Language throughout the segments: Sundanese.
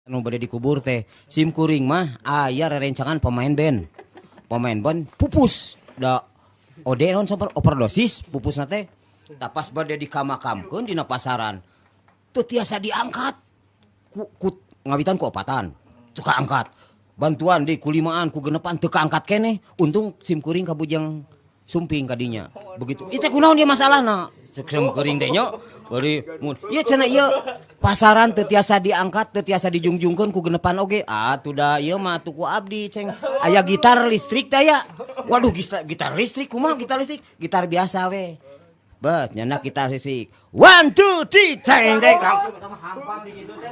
Nu bade dikubur teh sim kuring mah aya rerencangan pemain band. Pemain band pupus da OD naon samper overdosis pupusna teh. Tah pas bade dikamakamkeun dina pasaran teu tiasa diangkat. Ku ngawitan ku opatan teu kaangkat. Bantuan deui ku limaan ku genepan teu kaangkat keneh. Untung sim kuring ka Bujang Sumping kadinya. Begitu. Ieu teh kunaon ieu masalahna? Cek sim kuring teh nya bari mun ieu cenah ieu pasaran teu tiasa diangkat, teu tiasa dijungjungkeun ku genepan oge. Ah tuh da ieu mah tuh ku abdi ceng. Aya gitar listrik teh aya. Waduh gitar listrik kumaha gitar listrik? Gitar biasa we. Bes nyenak gitar listrik. 1 2 3 ceng ceng langsung eta mah hampam di kitu teh.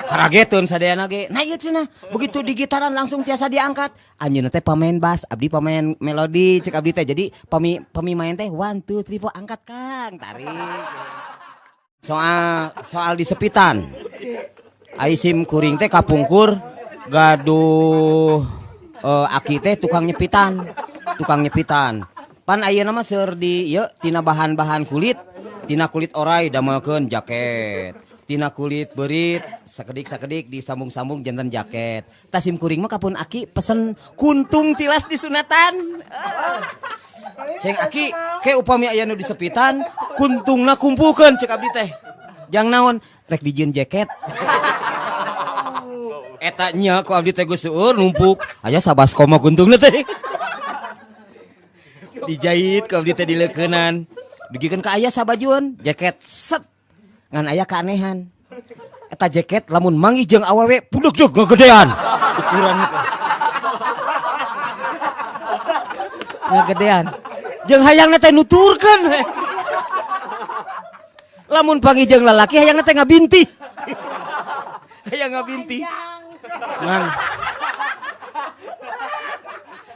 Karageteun sadayana ge. Nah ieu cenah begitu di gitaran langsung tiasa diangkat. Anjeunna teh pamain bass, abdi pamain melodi cek abdi teh. Jadi pami main teh 1 2 3 4 angkat Kang, tarik. Soal disepitan. Ai sim kuring teh kapungkur gaduh aki teh tukang nyepitan, tukang nyepitan. Pan ayeuna mah seur di ieu tina bahan-bahan kulit, tina kulit orai damelkeun jaket, tina kulit beurit sakedik-sakedik disambung-sambung janten jaket. Tah sim kuring mah kapun aki pesen kuntung tilas disunatan. Ceng aki ke upami aya nu disepitan kuntungna kumpulkeun cek abdi teh. Jang naon rek dijieun jaket. Eta nya ku abdi teh geus seueur numpuk aya sabaskoma kuntungna teh. Dijahit ku abdi teh dileukeunnan. Dugikeun ka aya sabajueun jaket set. Ngan aya keanehan. Eta jaket lamun manggih jeung awewe pudeg-deg ngagedean. Ukuran teh. Ngagedean. Jeung hayangna teh nuturkeun we. Lamun panggih jeung lalaki hayangna teh ngabinti. Hayang ngabinti. Ngan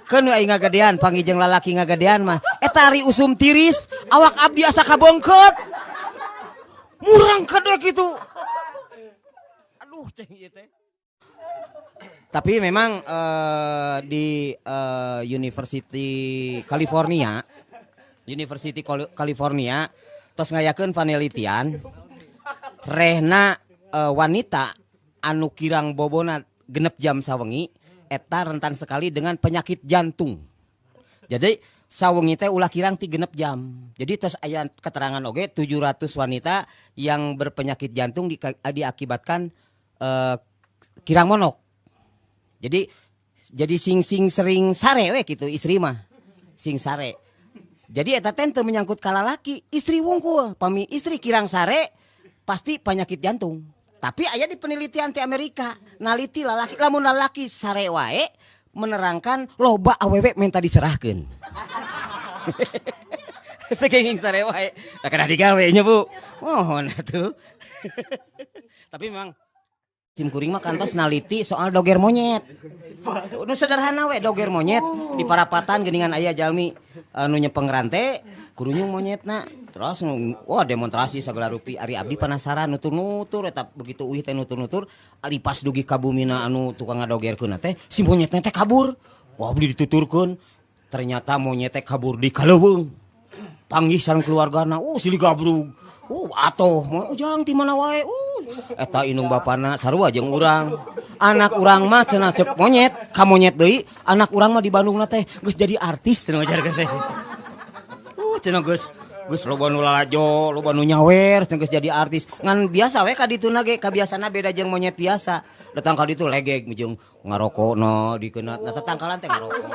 keun we aing ngagedean panggih jeung lalaki ngagedean mah eta ari usum tiris awak abdi asa kabongkeut. Murang kedek kitu. Aduh ceng ieu teh. Tapi memang di University California, University California tos ngayakeun panelitian rehna wanita anu kirang bobona 6 jam sawengi eta rentan sekali dengan penyakit jantung. Jadi sawengi teh ulah kirang ti 6 jam. Jadi tos aya keterangan oge 700 wanita yang berpenyakit jantung diakibatkan kirang monok. Jadi sing-sing sering sare we kitu istri mah. Sing sare. Jadi eta teh teu menyangkut ka lalaki, istri wungkul. Pami istri kirang sare pasti penyakit jantung. Tapi aya di penelitian ti Amerika, naliti lalaki, lamun lalaki sare wae menerangkan loba awewe menta diserahkeun. Teu kenging sare wae. Da kana digawe nya Bu. Mohon atuh. Tapi memang sim kuring mah kantos naliti soal doger monyet. Nu sederhana we doger monyet di parapatan geuningan aya jalmi anu nyepeng rante kurunyung monyetna. Terus wah demonstrasi segala rupi ari abdi penasaran nutur-nutur eta begitu uih teh nutur-nutur ari pas dugi ka bumina anu tukang ngadogerkeun teh si monyetna teh kabur. Ku abdi dituturkeun ternyata monyet teh kabur di kaleuweung. Panggih sareng keluargana, silih gabrug. Atoh, ujang ti mana wae. Eta indung bapana sarua jeung urang. Anak urang mah cenah cek monyet, ka monyet deui, anak urang mah di Bandungna teh geus jadi artis cenah ngajarkeun teh. Cenah geus loba nu lalajo, loba nu nyawer, cenah geus jadi artis. Ngan biasa we ka dituna ge, kabiasana beda jeung monyet biasa. Datang ka ditu legeg jeung ngarokokna dikeuna, nah tetangkalan teh ngarokok gitu.